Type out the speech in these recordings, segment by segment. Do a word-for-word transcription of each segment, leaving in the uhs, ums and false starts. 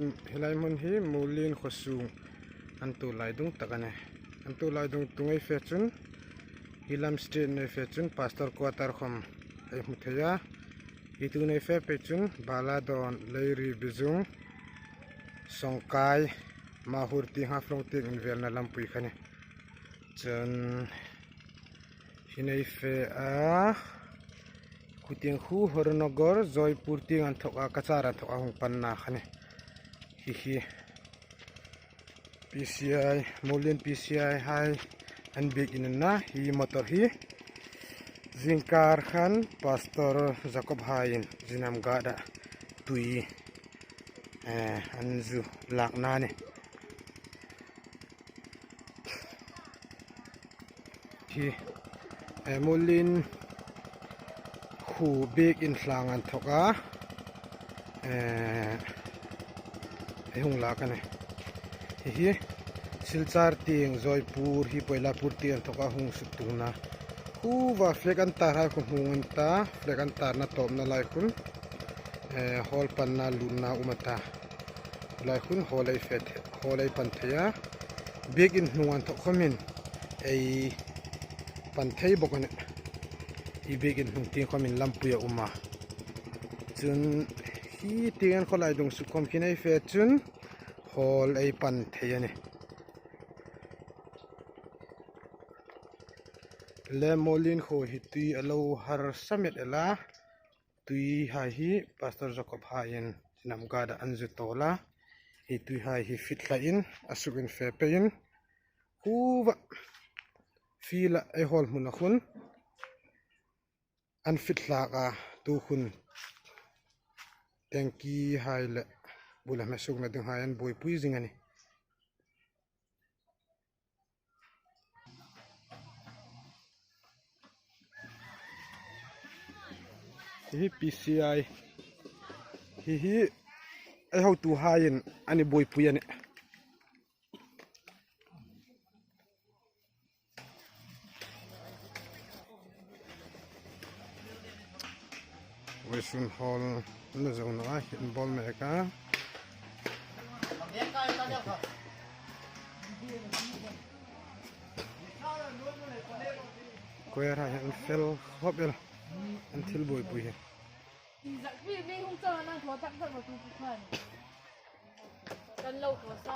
Hi lai hmun hi Muolin khaw sung an tu lai dung tak a nih. An tu lai dung tung ei fe chun, hi lam street-in ei fe chun Pastor Quarter khom ei hmu thei a. Hi tu-in ei fe pei chun Bala Dawn, Leiri, Bizung, Songkai, Mahur tieng, Haflong tieng invelna lampui kha a nih. Chun hi-in ei fe a, khu tieng khu Horanagar, Joypur tieng an thawk a, Cachar an thawk a hung panna kha a nih. Hi hi P C I, Muolin P C I hai an biekin a nih. Hi motor hi zingkar khan Pastor Jacob haiin Zinam Gada tui, eh, an zu lakna a nih. Hi, eh, Muolin khuo biekin thlang an thawk a, eh, ei hung lak a nih. Hi hi Silchar tieng, Joypur, hi Poilapur tieng an thawk a hung suk tungna. Khuoa flag an tar hai khuo hmung a ni ta, flag an tarna tawpna lai khun, eh, hall panna lutna um a ta. Lai khun hall ei fe thei, hall ei pan thei a. Biekin hnung an thawk khomin ei pan thei bawk a nih. Hi biekin hnung tieng khomin lampui a um a. Chun hi tieng an khaw lai dung suk khom khin ei fe chun hall ei pan thei a nih. Le Muolin khuo hi tui a lo harsa met el a. Tui hai hi Pastor Jacob haiin Zinam Gada an zu tawl a. Hi tui hai hi fit hlain a sukin fe peiin khuoa field-a ei hawl hmuna khun an fit hlak a, tu khun tanky hai le bula hme sukna ding hai an buoipui zing a nih. Hi hi P C I. Hi hi ei hotuhaiin an buoipui a nih. Vawisun hall na zo naw a, hi an bawl mek a. Choir hai an fel khawp el, an thil buoipui hi. Kan lo ko sa.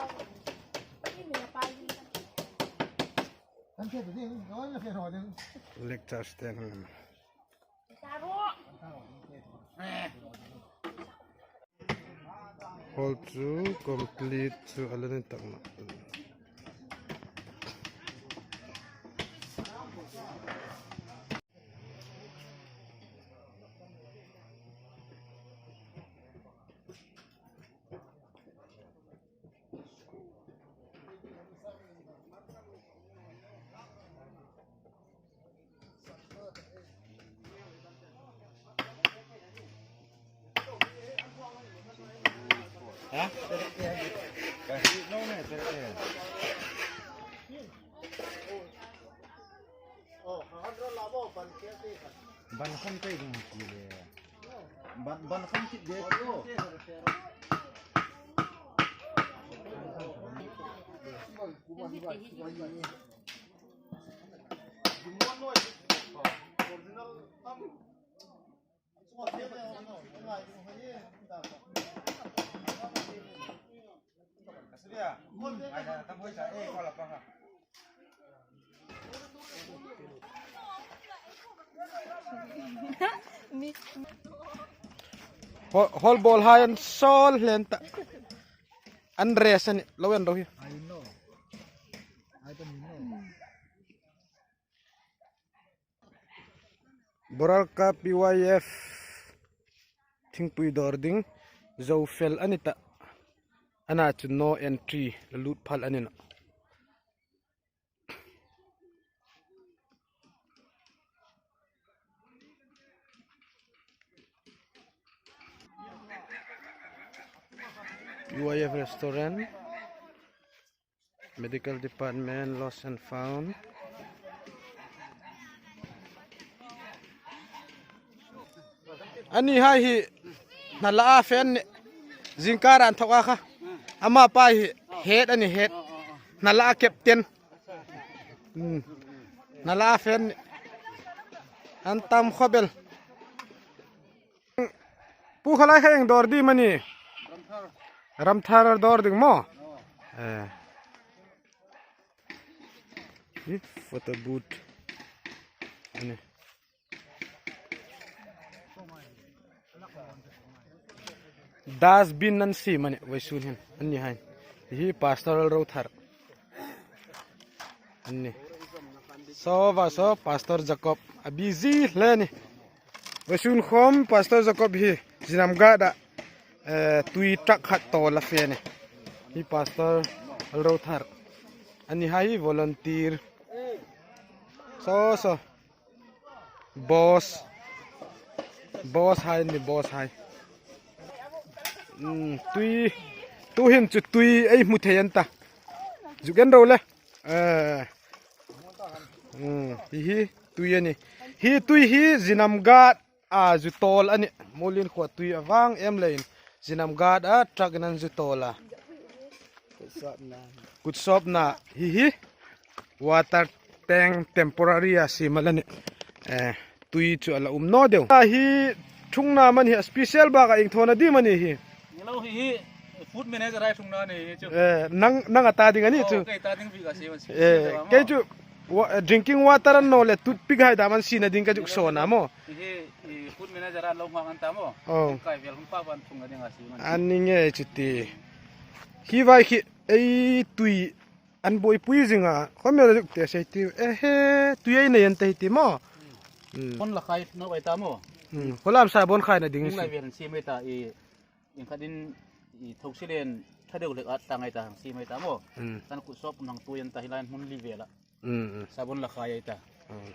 Lecture stand. Hall chu complete chu a la ni tak naw. Ban kham pei ding ti le. Ban, ban kham kit de. Hall, hall bawlhai an sawl hlen ta. An rest a nih, lo en ro hi. Boralka P Y F thingpui dawr ding zo fel a ni ta. Ana chu no entry, la lut phal a ni naw. U I F restaurant. Medical Department, lost and found. Anni hai hi hna la a fe an nih. Zingkar an thawk a kha. Ama pa hi head a ni, head. Hnala captain. Hmm. Hnala fan. An tam khop el. Pu, khalai kha ieng dawr ding am a ni? Ramthar dawr ding maw? Eh. Hi photo booth a nih. Dustbin an siem a nih, vawisun hin. Annihai. Hi Pastor Rothar. An nih. Saw va saw Pastor Jacob. A busy hle a nih. Vawisun khom Pastor Jacob hi Zinam Ghat-a, eh, tui truck khat tawl a fe a nih. Hi Pastor Rothar. Annihai hi volunteer. Saw saw. Boss. Boss hai ni, boss hai. Hmm, tui. Tuhin chu tui ei hmu thei an ta. Zuk en ro le. Eh. Hmm, hi hi tui a nih. Hi tui hi Zinam Ghat-a zu tawl a nih. Molin khuo tui a vang em leiin Zinam Ghat-a truck-in an zu tawl a. Kutsawpna. Kutsawpna hi hi. Water tank temporary-a siem a la nih. Eh, tui chu a la um naw deu. A hi ṭhungna am a ni hi, a special bakah ieng thawna ding am a ni hi? Ni lo hi hi, food manager-hai ṭhungna a ni hi chu. Eh, nang, nang a ta ding a ni chu. Oh, kei ta ding bik a siem a, eh, special deu a maw. Kei chu wa-, drinking water a ni naw le toothpick hai dam an siena ding ka zuk sawn a maw. Hi hi, i food manager-a lo hmang an ta maw. Oh. Kai vel hung pa ban ṭhungna ding a siem a. A ni ngei chu ti. Hi vai khi ei tui an buoipui zing a, khawm el zuk ti sei ti, ehe, tui ei nei an ta hi ti maw. Hmm. Bon la khai naw ei ta maw. Hmm. Khuo lam sa bon khaina ding si. Lai vel an siem ei ta, i, ieng khatin, i, tho si len, tha deu lek at ta ngai ta, siem ei ta maw. Hmm. Kan kutsawp nang tui an ta hi lai hmun li vela. Hmm, hmm. Sa bon la khai ei ta. Hmm.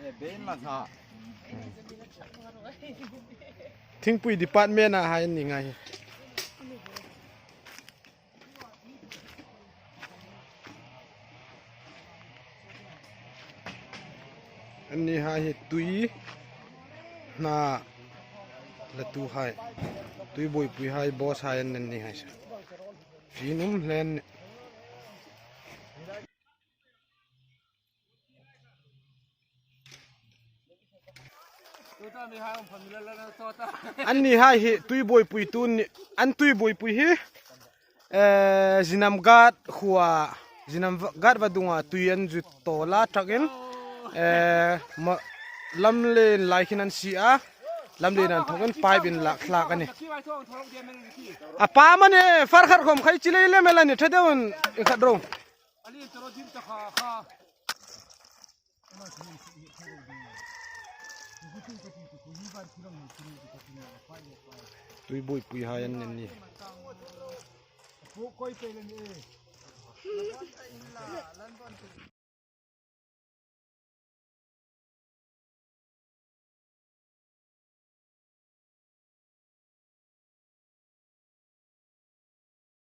Eh, ben la sa. Thingpui department-a hai an ni ngai hi. Annihai hi tui hna latuhai, tui buoipuihai, boss-hai an ni annihai saw. Fienum hle an nih. Annihai hi tui buoipuitu an nih, an tui buoipui hi, eh, Zinam Ghat khuo, Zinam va-, Ghat vadunga tui an zu tawl a truck-in, eh, ma-, lamlen lai khin an sie a, lamlen an thawkin pipe-in lak thlak a nih. A pa am a ni, far khat khom khai chi lei lem el a nih, ṭha deuin ieng khat ro. Tui buoipuihai an ni.